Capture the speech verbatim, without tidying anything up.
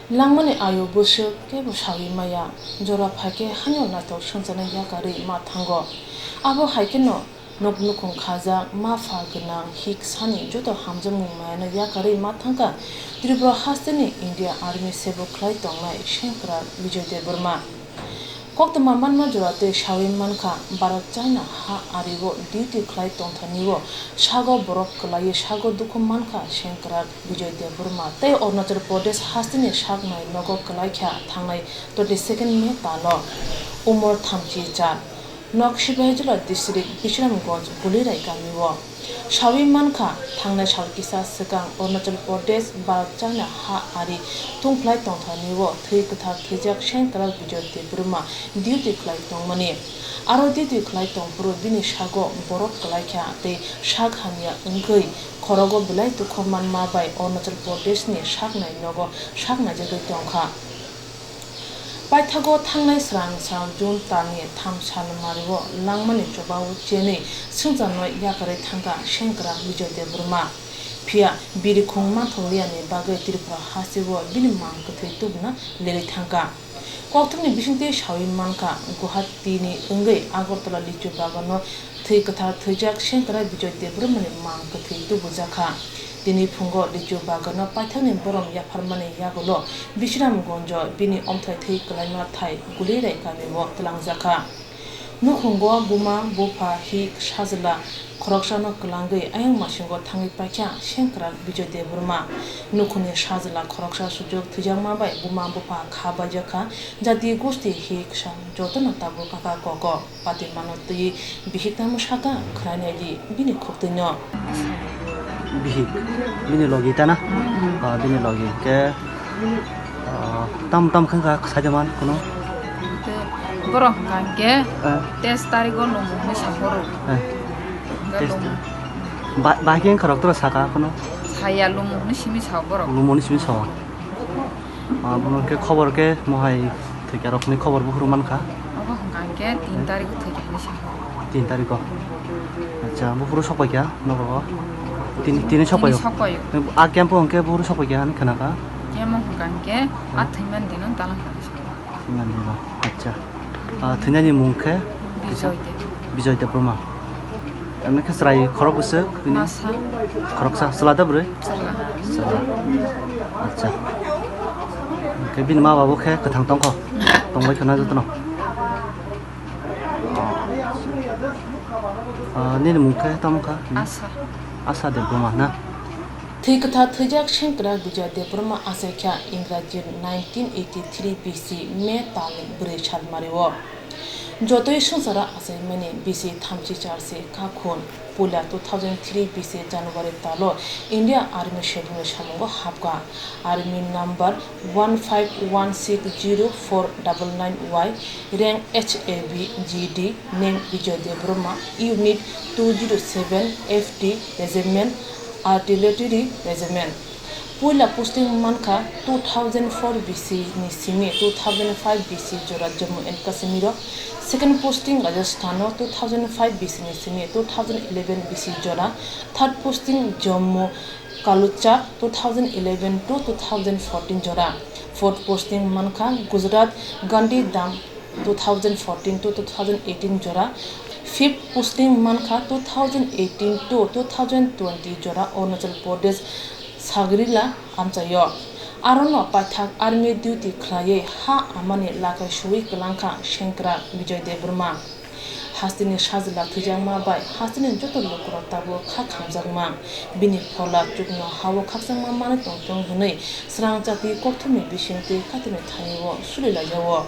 Langmani ayo bwswk kebo sawi maya, jora phaikhe haino naithok swngcharnai yakarwi ma thango. Abo haikheno nok nukhung khajak, ma pha gwnang, hik sani joto hamjakmung mayano yakarwi ma thangkha Tripura hasteni India Army sebo khlai tongnai Sengkrak Bijoy Debbarma. Koktwma manma jora tei sawi mankha, Bharat China ha ario duty khlai tongthani o sago borok kwlaiwi sago dukhu mankha Sengkrak Bijoy Debbarma tei Arunachal Pradesh hasteni saknai nogo kwlaikha thangnai twenty second May talo, umor thamchi char, nok Sipahijola district Bisramganj Gulirai kamio. Sawi mankha, thangnai sal kisa swkang Arunachal Pradesh Bharat China ha ari tungphlai tongthani o thwi kwthar thwijak Sengkrak Bijoy Debbarma duty khlai tongmani. Aro duty khlai tongphuru bini sago borok kwlaikha tei sak hamya wngwi khorogo belai dukhu manma bai Arunachal Pradesh ni saknai nogo saknaijagwi tongkha. Paithago thangnai srang sal June talni tham sal mario langmani chobao chenwi swngcharno yakarwi thangkha Sengkrak Bijoy Debbarma. Phiya birikhung manthok liyani bagwi Tripura hasteo bini mang kwthwi tubuna lerwi thangkha. Kokthumni bisingtwi sawi mankha, Guwahatini wngwi Agartala lichu bagano thwi kwthar thwijak Sengkrak Bijoy Debbarmani mang kwthwi tubujakha. Tini phungo lichu bagano paithakni borom yapharmani yagulo Bisramganjo bini omthai thwi kwlaima thai Gulirai kamio twlangjakha. Nukhungo buma, bupha, hik, sajla khoroksano kwlangwi ayang masingo thangwi paikha Sengkrak Bijoy Debbarma. Nukhungni sajla khoroksa sujuk thwijakma bai buma, bupha kha baijakha, jati gosti, hik, sa jotono tabuk kaka koko. Patimano twi bihik tamo saka, khwnainaidi bini khuktwino. Bihik, bini logi tana? Ah, bini logi. Ke, ah, tam, tam khangka sajaman kuno? Te borok hwnkha hwnkhe Eh. Teis tarigo lumo hwnwi sa borok. Eh. Hwnkhe Teis lumo. Ba-, bahai khe wngkha rok toro saka kuno? Saya lumo hwnwi simi sa borok. Lumo hwnwi simi sa. Ah, bono khe khobor khe mohai thwikya rokni khobor buphuru mankha. Obo hwnkha hwnkhe tin tarikh thwikya hinwi sakha. Tin tarikh o? Acha, buphuru sokpaikha nogo? Tini, tini sokpaio? Tini sokpaio. A camp o hwnkhe buphuru sokpaikha hinwi khnakha? Camp o hwnkha hwnkhe a thwimani dino dalangkha hinwi sakha. Thwimani dino, acha. Ah, thwinani mung khe? Bijoy Deb. Bijoy Debbarma. Emne khe chwrai khorok bwswk bini? Masa. Khoroksa, chwla da bwrwi? Chwla. Chwla. Acha. Hwnkhe bini ma babo khe kwthang tongkho? Tongbai khwna jotono? Ah, nini mung khe tamo kha? Asa. Asa Debbarma na? Thwi kwthar thwijak Sengkrak Bijoy Debbarma achaikha Ingraji nineteen eighty three B C May talni bwrwi salmario. Jotoi swngcharo achaimani bisi thamchi charsi kha khun. Puila two thousand three B C January talo India Army sebumni samungo hapkha. Army number one five one six zero four double nine Y, rank H A B G D, name Bijoy Debbarma, unit two zero seven F T Regiment, Artillery Regiment. Puila posting mankha two thousand four B C ni simi two thousand five B C jora Jammu and Kashmir o, second posting Rajasthan o two thousand five B C ni simi two thousand eleven B C jora, third posting Jammu Kalucha two thousand eleven to two thousand fourteen jora, fourth posting mankha Gujarat Gandhidham two thousand fourteen to two thousand eighteen jora, fifth posting mankha two thousand eighteen to two thousand twenty jora Arunachal Pradesh Sagarhila amchaio. Arono paithak army duty khlaiwi ha amani lakai suwi kwlangkha Sengkrak Bijoy Debbarma. Hasteni sajla thwijakma bai hasteni joto lukurok tabuk kha khamjakma. Bini phola chukno hao khakchangma manwi tongthung hwnwi srang chati kokthumni bisingtwi kaitorni thanio sulilaio.